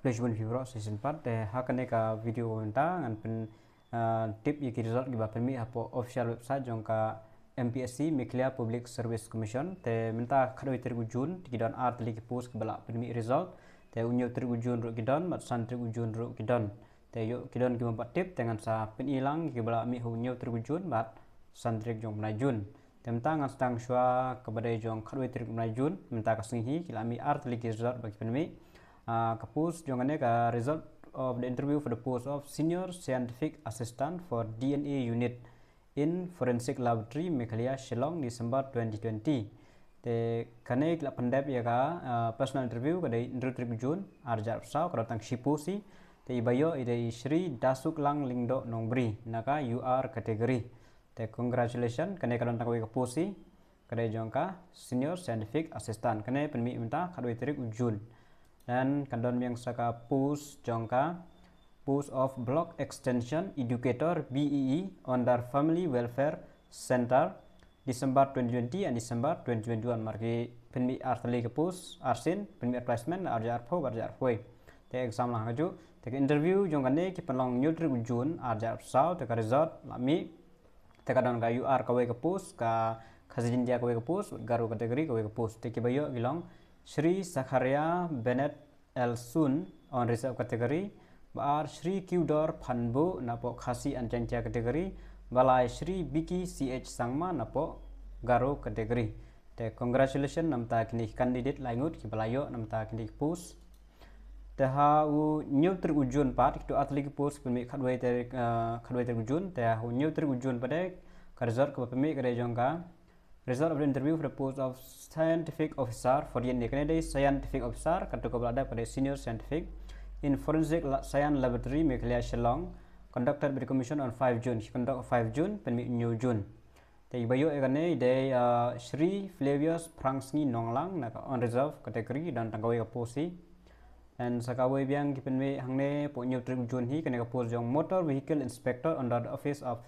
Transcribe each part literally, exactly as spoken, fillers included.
Khublei shibun phi baroh sa shisien pat. Te ha kane ka video mynta ngan pyn, ah, tip ïa ki result kiba pynmih hapoh official website jong ka M P S C, Meghalaya Public Service Commission. Te mynta khatwei tarik u June te ki don ar tylli ki post kiba la pynmih result. Te u hynñiew tarik u June ruh ki don, bad san tarik u June ruh ki don. Te ïoh ki don ki bym pat tip, te ngan sa pyni lang ïa kiba la mih ha u hynñiew tarik u June bad san tarik jong u bnai June. Te mynta ngan sdang shuwa kaba dei jong khatwei tarik u bnai June, mynta ka sngi hi ki la mih ar tylli ki result ba ki pynmih. Ah, ka post jong kane, ka result of the interview for the post of Senior Scientific Assistant for D N A Unit in Forensic Laboratory, Meghalaya, Shillong, December twenty twenty. Te kane ki la pyndep ïa ka, ah, personal interview ka dei hynriew tarik June ar hajar arphew saw, ka don tang shi post hi. Te iba ïoh i dei i Shri Dasuklang Lyngdoh Nongbri na ka U R category. Te congratulations, kane ka don tang kawei ka post hi, ka dei jong ka Senior Scientific Assistant. Kane pynmih mynta khatwei tarik u June. Then ka don biang sa ka post jong ka post of Block Extension Educator, B E E, under Family Welfare Centre, December twenty twenty and December twenty twenty-one. Mar ki pynmih ar tylli ka post, arsien, pynmih advertisement ar hajar arphew, ar hajar arphew. Te exam la hang kajuh. Te ka interview jong kane ki pynlong hynñiew tarik u June ar hajar arphew saw, te ka result la mih. Te ka don ka U R kawei ka post, ka Khasi Jaintia kawei ka post, Garo category kawei ka post. Te kiba ïoh ki long Shri Sakharia Bennett Elsun, unreserved category, ba ar Shri Kiudor Phanbo napoh Khasi and Jaintia category, ba lai Shri Biki C H Sangma napoh Garo category. Te congratulations namta kine ki candidate lai ngut kiba la ïoh namta kine ki post. Te ha u hynñiew tarik u June pat, kito ar tylli ki post pynmih khatwei tarik, ah, khatwei tarik u June, te ha u hynñiew tarik u June pat de, ka result kaba pynmih ka dei jong ka result of the interview for the post of Scientific Officer for D N A. Kane dei Scientific Officer, kato kaba la dep ka dei Senior Scientific in Forensic La-, Science Laboratory, Meghalaya, Shillong, conducted by the Commission on five June. Ki conduct five June, pynmih hynñiew June. Te iba ïoh ïa kane i dei, ah, Shri Flavius Phrangsngi Nonglang na ka unreserved category, don tang kawei ka post hi. And sa kawei biang ki pynmih hangne hapoh hynñiew tarik June hi, kane ka post jong Motor Vehicle Inspector under the Office of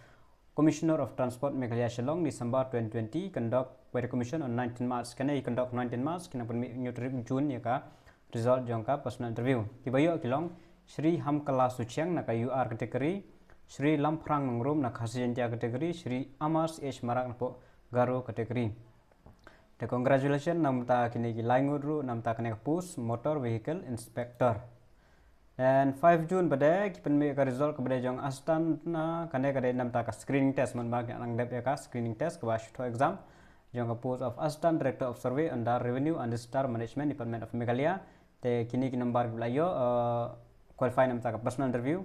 Commissioner of Transport, Meghalaya, Shillong, December twenty twenty, conduct by the Commission on nineteen March. Kane i conduct nineteen March, kane pynmih hynñiew tarik June ïa ka result jong ka personal interview. Kiba ïoh ki long Shri Hamkala Suchiang na ka U R category, Shri Lamphrang Nongrum na Khasi Jaintia category, Shri Amar C H Marak napoh Garo category. Te congratulations namta kine ki lai ngut ruh namta kane ka post Motor Vehicle Inspector. And five June pat de ki pynmih ka result kaba dei jong assistant, na kane ka dei namta ka screening test, mynba ki nang dep ïa ka screening test kaba shu thoh exam jong ka post of Assistant Director of Survey under Revenue and Disaster Management, Department of Meghalaya. Te kine ki number kiba la ïoh, eh, qualify namta ka personal interview.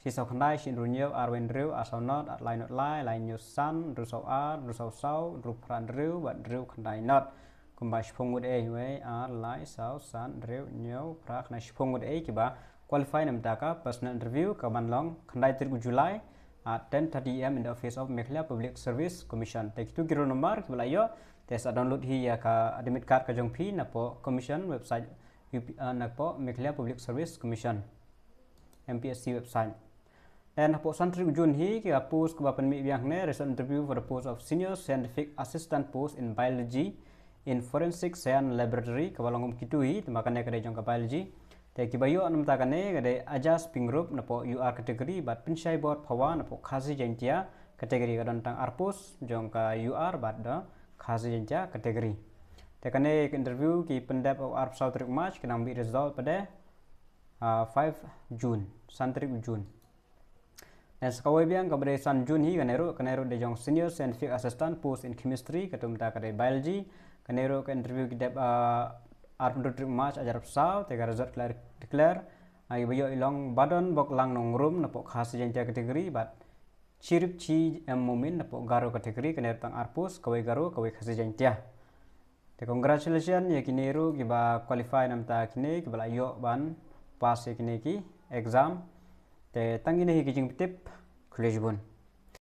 Shi saw khyndai, shi hynriew hynñiew, ar wei hynriew, ar saw nod, ar lai nod lai, lai hynñiew san, hynriew saw ar, hynriew saw saw, hynriew phra hynriew bad hynriew khyndai nod. Kumba shiphew ngut ei, wei, ar, lai, saw, san, hynriew, hynñiew, phra, khyndai, shiphew ngut ei kiba qualify namta ka personal interview, kaban long khyndai tarik u July at ten thirty A M in the office of Meghalaya Public Service Commission. Te kito ki roll number kiba la ïoh, te sa download hi ïa ka admit card ka jong phi napoh Commission website, U P, ah, napoh Meghalaya Public Service Commission, M P S C website. Then hapoh san tarik June hi, ka post kaba pynmih biang hangne, result interview for the post of Senior Scientific Assistant post in Biology in Forensic Science Laboratory, kaba long kum kito hi, te ma kane ka dei jong ka Biology. Te kiba ïoh namta kane ka dei Ajas Pingrup napoh U R category bad Pynshai Bor Phawa napoh Khasi Jaintia category, ka don tang ar post jong ka U R bad da Khasi Jaintia category. Te kane ka interview ki pyndep ha u arphew saw tarik March, ka nang mih result pat de, ah, five June, san tarik June. Then sa kawei biang kaba dei san June hi, kane ruh, kane ruh dei jong Senior Scientific Assistant post in Chemistry, kato mynta ka dei Biology, kane ruh ka interview ki dep, ah, arphew hynriew tarik March, ar hajar arphew saw, te ka result ki la declare. Ah, kiba ïoh ki long Badon Boklang Nongrum napoh Khasi Jaintia category bad Chiripchi M Momin napoh Garo category, kane ruh tang ar post, kawei Garo, kawei Khasi Jaintia. Te congratulations ïa kine ruh kiba qualify namta kine, kiba la ïoh ban pass ïa kine ki exam. Te tang kine hi ki jingpyntip, khublei shibun.